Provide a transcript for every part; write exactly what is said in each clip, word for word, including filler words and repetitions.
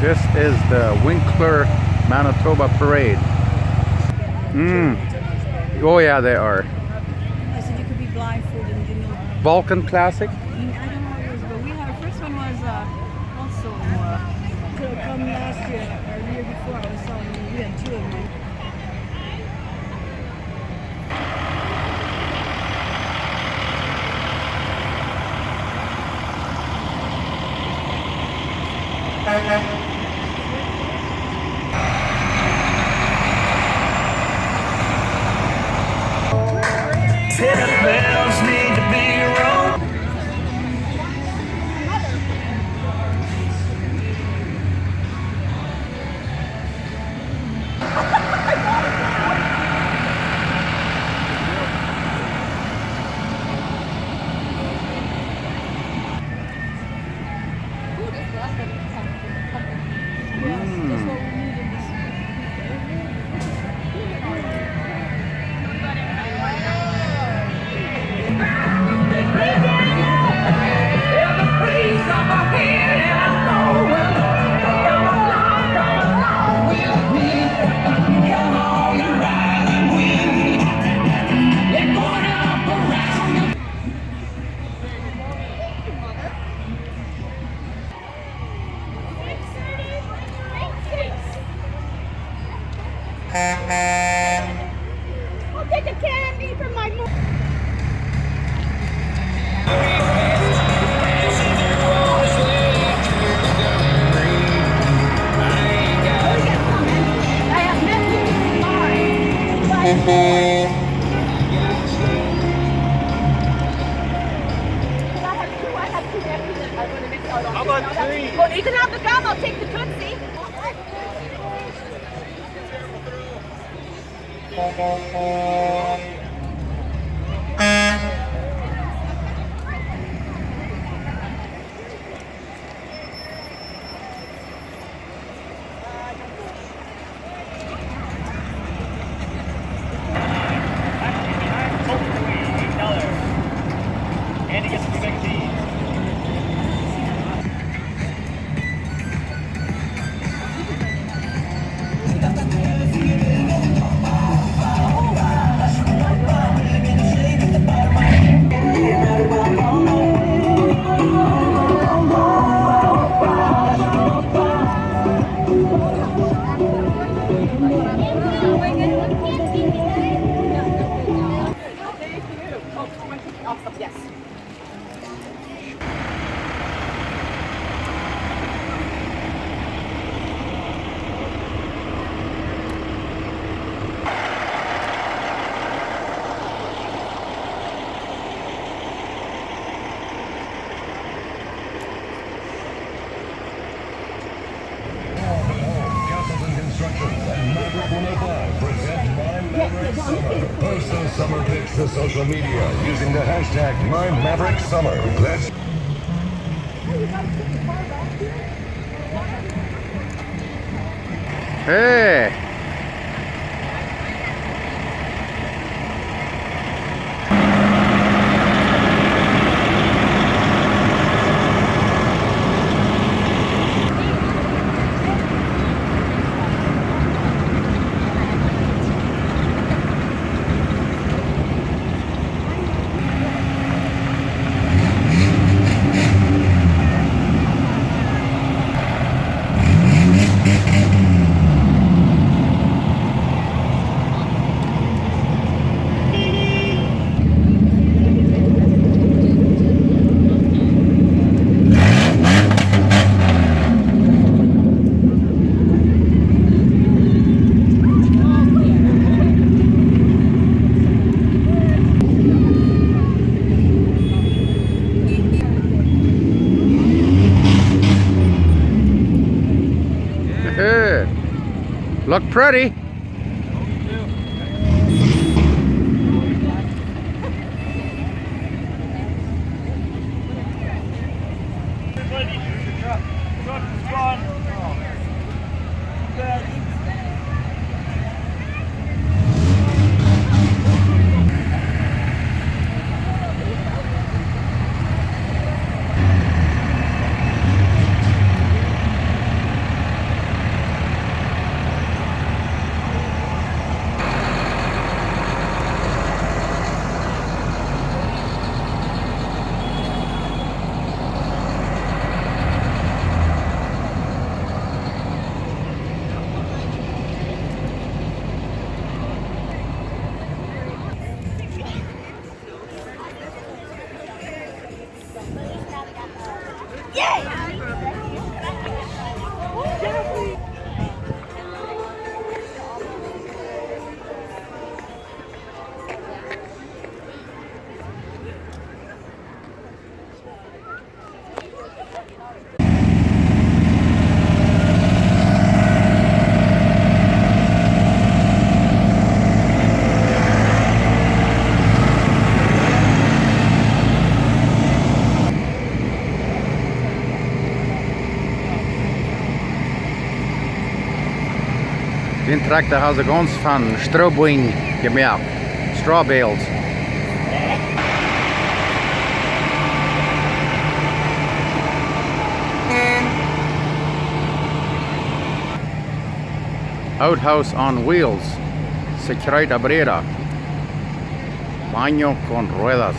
This is the Winkler Manitoba Parade. Mm. Oh yeah, they are. I said you could be blindfolded and you know. Vulcan Classic? Mm, I don't know what it was, but we had, our first one was, uh, also, uh, to come last year or the year before. I was telling you, we had two of them. I'll take a candy from my mom. I have nothing to buy. I have two, I have two nephews. I'm gonna make out on. How about three? Well, you can have the gum, I'll take the Tootsie. Castleton Construction and Maverick one oh five present My Maverick Summer. Post those summer pics to social media using the hashtag My Maverick Summer. Let's Hey! Look pretty. Trakta haft sikj gaunz von Stroobeen jemoakt. Straw bales. Outhouse on Wheels. Secret Abrera. Baño con ruedas.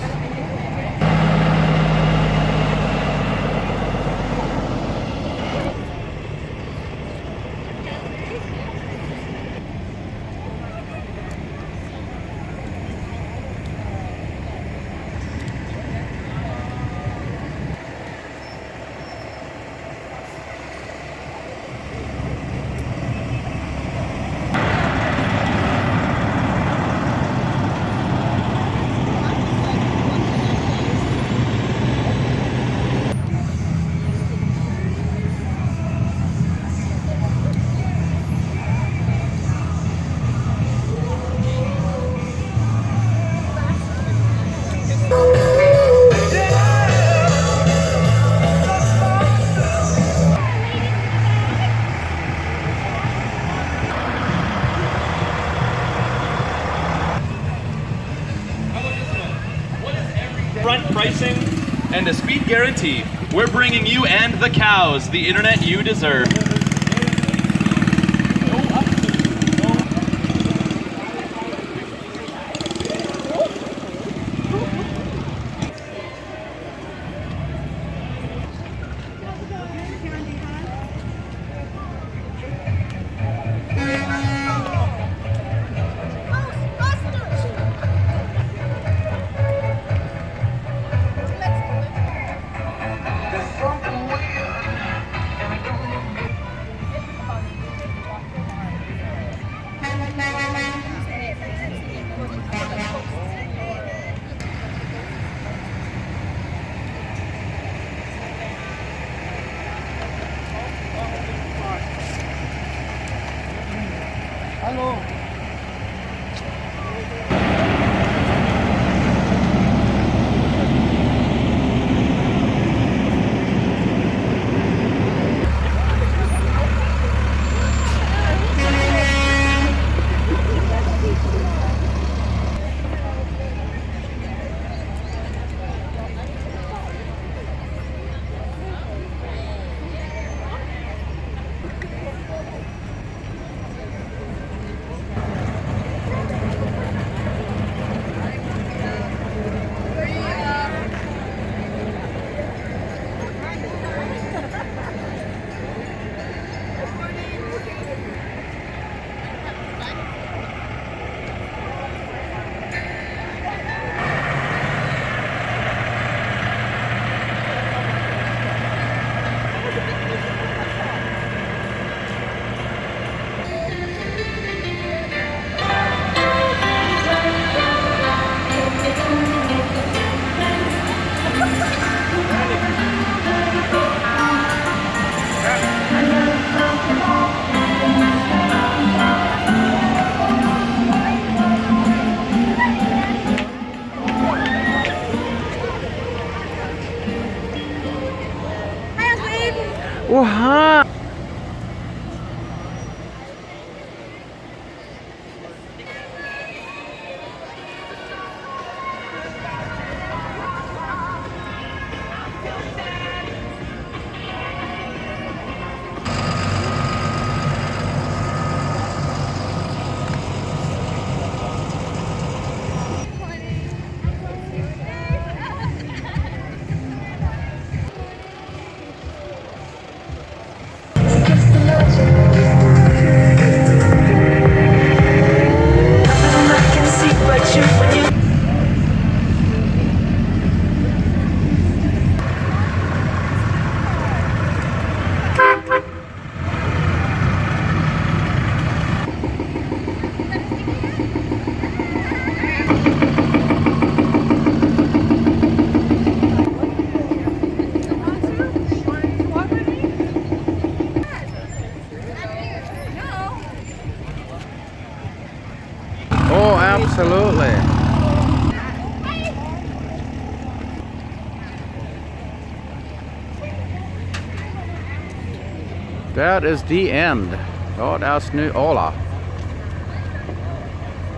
Front pricing and a speed guarantee. We're bringing you and the cows the internet you deserve. Hallo. Oha! Oh, absolutely. That is the end. Daut es nu aula.